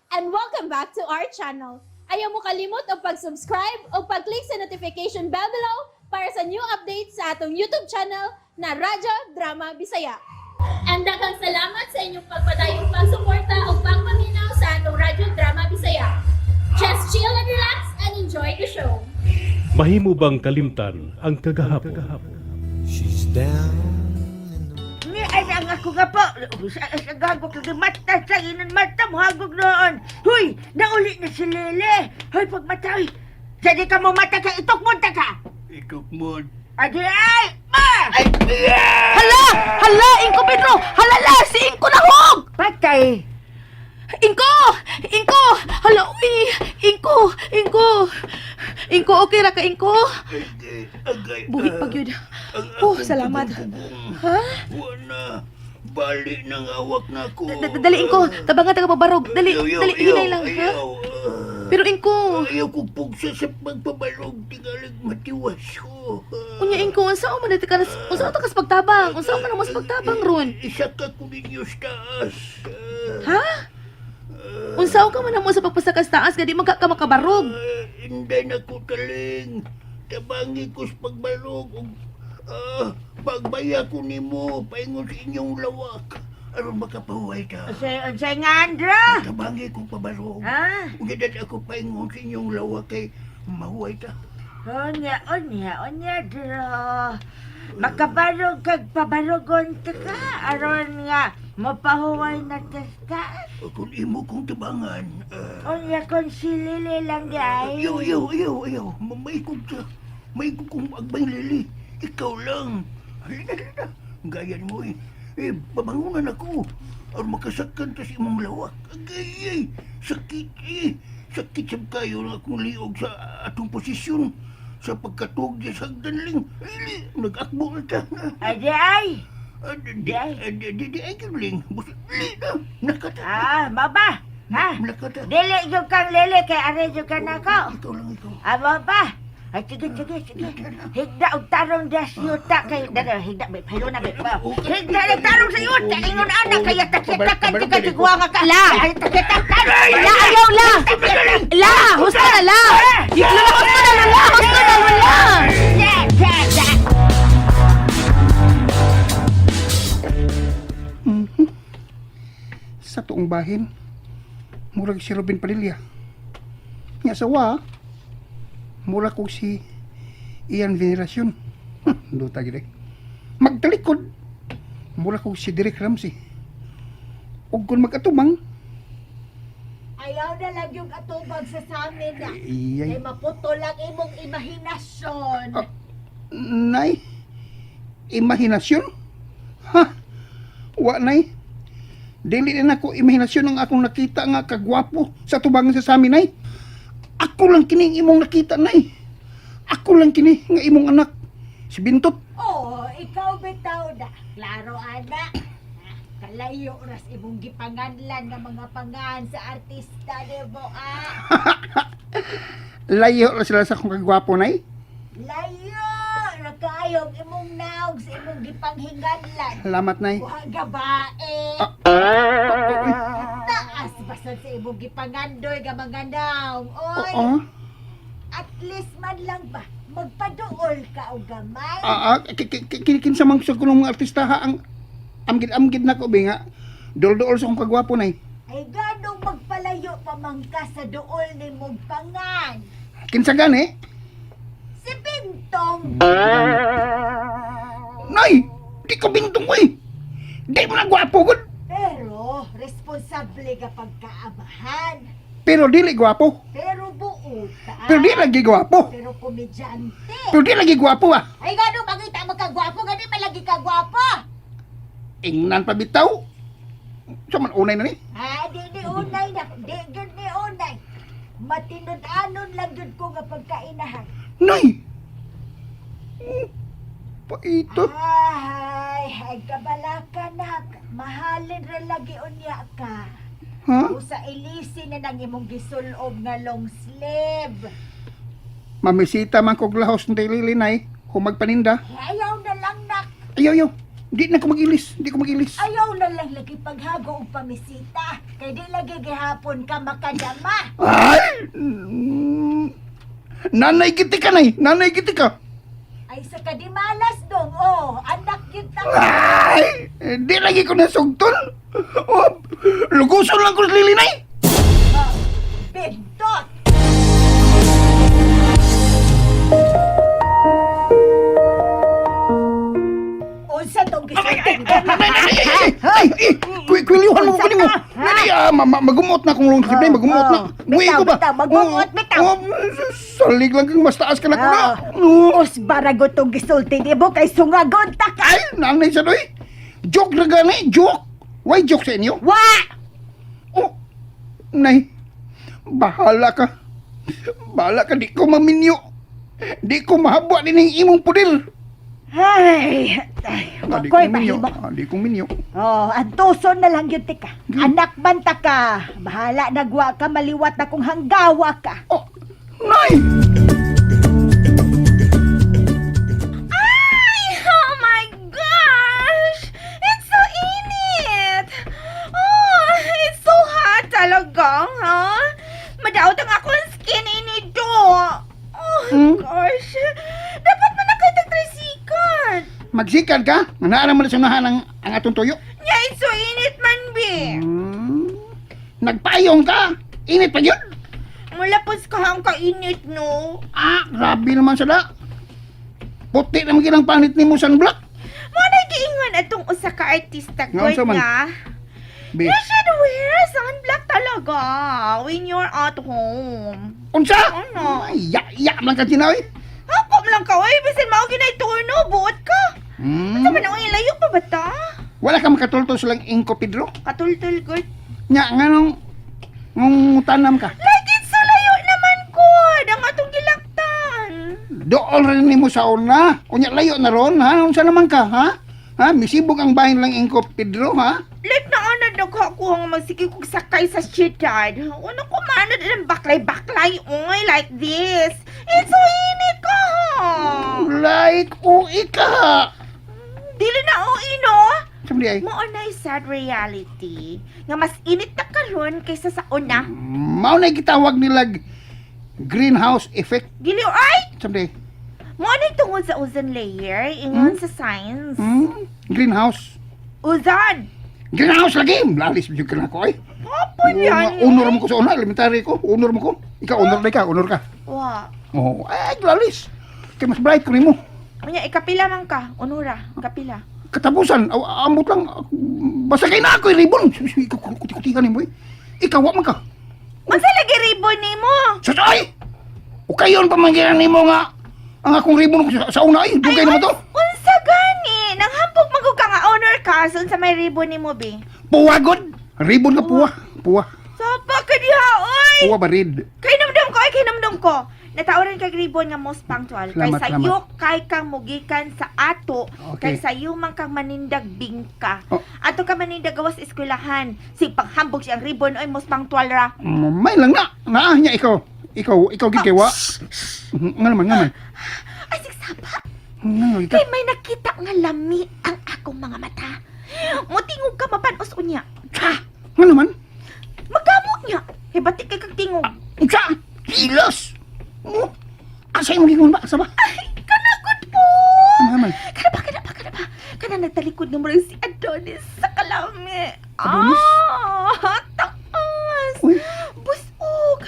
And welcome back to our channel. Ayaw mo kalimot og pag-subscribe o pag-click sa notification bell below para sa new updates sa atong YouTube channel na Radyo Drama Bisaya. And daghang salamat sa inyong pagpadayong pagsuporta o pagpaminaw sa atong Radyo Drama Bisaya. Just chill and relax and enjoy the show. Mahimo bang kalimtan ang kagahapon? She's down in the Ni ay ang ako nga po. Sa gagok lagi mata sa inon mata mo hagog noon. Huy, nauli na si Lele. Huy, pagmata, uy. Sa di ka mo mata ka, itok mo ta ka. Itok mo. Adi ay, ma! Hala! Hala! Ingko Pedro! Halala! Si Ingko nahog! Patay. Ingko! Ingko! Hala, uy! Ingko! Ingko! Ingko, okay ra ka, Ingko? Agay, Buhit pag yun. Ang Oh, akong salamat. pugong-pugong. Ha? Wala. Bali ng awak na ko. Dali, Ingko. Tabangan taga pabarog. Dali, Ayaw, dali, ayaw, hinay lang, ha? ayaw. Ah. Pero Ingko, Ayaw ko pugsa sa pagpabalog. Tingalig matiwas ko. Ah. unya Ingko, unsa man ka unsa ta kas pagtabang? Unsa man mas pagtabang ron? Isa ka ko ninyo sa taas. Ah. Ha? Unsa ka man mo sa pagpasakas taas gadi man ka makabarog? Ah, Inday na ko taling. Tabangi ko sa pagbalog. Ug, pagbaya ko nimo paingon sa inyong lawak. Aron makapahuway ta. Unsay, unsay nga, Andra? Tabangi ko pabalog. Ha? Unya dad ako paingon sa inyong lawak kay mahuway ta. Unya, unya, unya, dro. Makabarog kag pabarogon ta ka. Aron nga, mapahuway na ta sa taas. Kung imo kong tabangan, Unya, kung si Lele lang di ay. ayaw, ayaw, ayaw, ayaw. Maikog ta. Maikog kong agbay lili. Ikaw lang. Halina, halina. Gayan mo eh. Eh, babangunan ako. Aron makasakkan ta sa imong lawak. Agay, ay. Sakit eh. Sakit sab kayo ng akong liog sa atong posisyon. Sa pagkatug di sa hagdanling. Lili, nag-akbo na ta. Ay, di ay. Ah, Di, di, ah, di, di, di, ay, ling. Bus, li na. Nakata. Ah, maba. Ha? Nakata. Dili yung kang lele kay are yung ka nako. Ikaw lang, ikaw. Ah, maba. Ay, sige, sige, sige. Higda og tarong das yuta kay dara higda be pilo na be. Higda og tarong sa yuta ingon ana kay takitakan ti ka tigwa nga ka. La! Ay takitakan. La, ayaw la! La! Husto na la! Lola, husto na lola! Husto na lola! Ya, ya, ya. Sa tuong bahin, murag si Robin Padilla. Nga sa wa, mura kog si Ian Veneracion. Duta gid eh. Magtalikod, mura kog si Derek Ramsey. Ug kung mag-atumang, Ayaw na lang yung atubag sa samin na. iyay, Kay maputo lang imong imahinasyon. Ah. Nay, imahinasyon? Ha? Wa, nay. Dili na nako imahinasyon ang akong nakita nga kagwapo sa tubangan sa samin, nay. Ako lang kini ang imong nakita, nay. Ako lang kini nga imong anak. Si Bintot. Oo, ikaw bitaw na. Klaro ana. Ah, kalayo ras imong gipanganlan nga mga pangan sa artista nimo ah. Layo ra sila sa akong kagwapo, nay. Layo ra kaayong imong naog sa imong gipanghinganlan. Salamat, nay. Kuha gabae. Ah. Taas basad sa imong gipangandoy nga mga naong. Oy, Oo. at least man lang ba magpaduol ka og gamay. Ah, ah, kinsa man sa kunong mga artista ha ang amgid-amgid na ko bi nga dol-dool sa akong kagwapo, nay. Ay ganong magpalayo pa man ka sa duol ni mong pangan. Kinsa gani? Si Bintong. Nay, di ko bintong oy. Di mo na gwapo gud. Pero responsable ka pagkaamahan. Pero dili gwapo. Pero buo ka. Pero di lagi gwapo. Pero komedyante. Pero di lagi gwapo ah. Ay ganong makita magkagwapo, gani malagi ka gwapo. Ingnan pa bitaw. Sa man unay na ni. Ah, di ni unay na, di gyud ni unay. Matinud-anon lang gyud ko nga pagkainahan. Nay. Paito. Ay, ay kabalaka na. Mahalin ra lagi unya ka. Ha? Usa ilisi na nang imong gisulob nga long sleeve. Mamisita man kog lahos ng lili nay. Humag paninda. Ayaw na lang nak. Ayaw, ayaw. Di na ko magilis, di ko magilis. Ayaw na lang lagi paghago og pamisita. Kay di lagi gihapon ka makadama. Ay! Nanay giti ka, nay. Nanay giti ka. Ay sa kadimalas dong, oh, anak yun ta. Ay! Di lagi ko nasugton. Oh, luguson lang ko sa Lily, nay. Ah, Bindot! Unsa tong gisulti? Nay, nay, nay, ay, ay, ay, ay, kwilyuhan mo ko nimo. Nay, magumuot na akong long sleeve, nay, magumuot na. Oh, Buhi ko ba? bitaw, bitaw, magumuot, bitaw. Oh, salig lang kang mas taas ka na ko na. Ah. Oh. Usbarago tong gisulti nimo kay sungagon ta ka. Ay, nanay sa doy. Joke na gani, joke. Why joke sa inyo? Wa! Oh, nay, bahala ka. Bahala ka, di ko maminyo. Di ko mahabwa din ang imong pudir. Ay, ay, Ah, di ko wakoy minyo. mahimo. Ah, di ko minyo. Oh, antuson na lang yun tika. Anak man ta ka. Bahala nagwa ka, maliwat na kung hanggawa ka. Oh, nay! Ay! Oh my gosh! It's so init! Oh, it's so hot talaga, ha? Madaot ang akong skin inito. Oh gosh! Dapat man nakita tricycle. Magsikan ka? Nanaara mo na sa unahan ang atong tuyo. Nya, it's so init man, be. Nagpayong ka? Init pa yun? Mulapos ka ang kainit, no? Ah, grabe naman sa da. Puti naman ginang panit ni mo sunblock. Mo na giingon atong usa ka artista Nga, gud unsa man? nga. Be. You should wear sunblock talaga when you're at home. Unsa? Ano? Ay, ya, ya man ka sinawi. Hakop lang ka, oy. Bisan mao ginay turno, buot ka. Sa man oy, layo pa ba ta? Wala ka makatultol sa lang Ingko Pedro. Katultul gud. Nya, nga nung, nung tanam ka. Like it's so layo naman ko. Ang atong gilaktan. Dool rin nimo sa una. Unya layo na ron, ha? Unsa naman ka, ha? Ha? Misibog ang bahin lang Ingko Pedro, ha? Like na anad nagha ko ang magsige kog sakay sa syudad. Ano ko manad ang baklay-baklay oy like this. It's so init ka. Like ui ka. Dili na oi no. Sabi ay, Mao na sad reality nga mas init na karon kaysa sa una. mao na gitawag nilag greenhouse effect. Giliw ay. Sabi ay, Mao na tungod sa ozone layer ingon sa science. Greenhouse. Ozone. Greenhouse lagi. Lalis jud ka na ko ay. Hapon yan. Honor mo ko sa una, elementary ko. Honor mo ko. Ikaw honor na ka, honor ka. Wa. Oh, ay lalis. Kay mas bright ko nimo. Unya ikapila man ka, onora, kapila. Katapusan, ambot lang. Basta kay na ako ribbon. Kuti-kutihan nimo eh. Ikaw wa man ka. Unsa lagi ribbon nimo? Sa ay! O kayon pa man nimo nga ang akong ribbon sa una ay, dugay naman to. Unsa gani? Nanghambog man gud ka nga honor ka sa unsa may ribbon nimo bi? Puwa god. Ribbon nga puwa. Puwa. Sapa ka diha oy. Puwa ba red? Kay namdam ko ay kay namdam ko. Natauran kag ribbon nga most punctual. Kay Salamat, sayo kay kang mugikan sa ato, Okay. kay sayo man kang manindag bingka. Oh. Ato ka manindag gawas eskwelahan. Sig panghambog siyang ribbon oy most punctual ra. May lang na. Naa niya ikaw. Ikaw, ikaw gid kay wa. Nga naman, nga naman. Ay sig sapa. Nga naman ka. Kay may nakita nga lami ang akong mga mata. Mutingog ka mapanos unya. Tsa! Nga naman. Magkamot niya. Kay batik kay kag tingog. Tsa! Kilos! Mo! Asa imong gingon ba? Asa ba? Ay, kanagod po. Nga naman. Kana ba, kana ba, kana ba? Kana nagtalikod nga murag si Adonis sa kalami. Adonis? Ah, taas. Uy. Busog.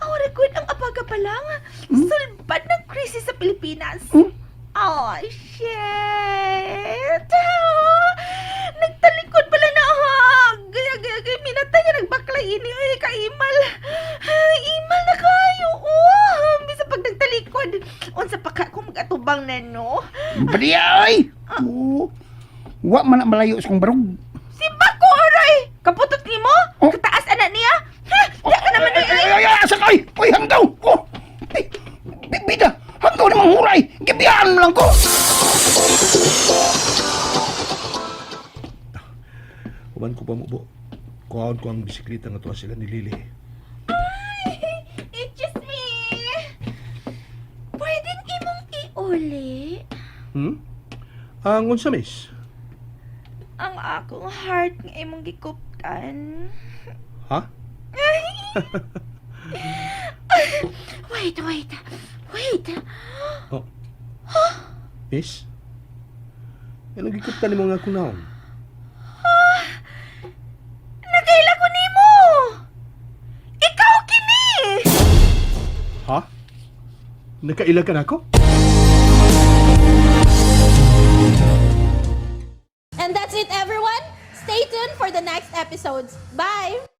Awara gud ang apaga pa lang. Sulbad ng krisis sa Pilipinas. Hmm? Oh, shit. Ah, nagtalikod pala na ha. Gaya, gaya, gaya. Minatay nga nagbaklay ini. Ay, kaimal. Ay, imal na kayo. Oh, bisa pag nagtalikod. Unsa pa ka kung mag-atubang na, no? Badiya ay! Oo. Wa man na malayo sa kong barog. Si Bako, aray! Kaputot ni mo? Oh. Kataas anak niya? Ha? Di ka naman Ay, ay, ay, ay, asa ka, ay! Uy, hanggaw! Oh! Ay, bida! Hanggaw namang huray! Gibiyaan mo lang ko! Uban ko pa mo bo. Kuhaon ko ang bisikleta nga tuwa sila ni Lily. It's just me. Pwedeng imong iuli? Ang unsa miss? akong heart nga imong gikuptan. Ha? Wait, wait. Wait. Oh. Miss? Anong gikuptan nimo nga akong naong? Nagaila ko nimo. Ikaw kini. Ha? Nakaila ka na ako? And that's it, everyone. Stay tuned for the next episodes. Bye!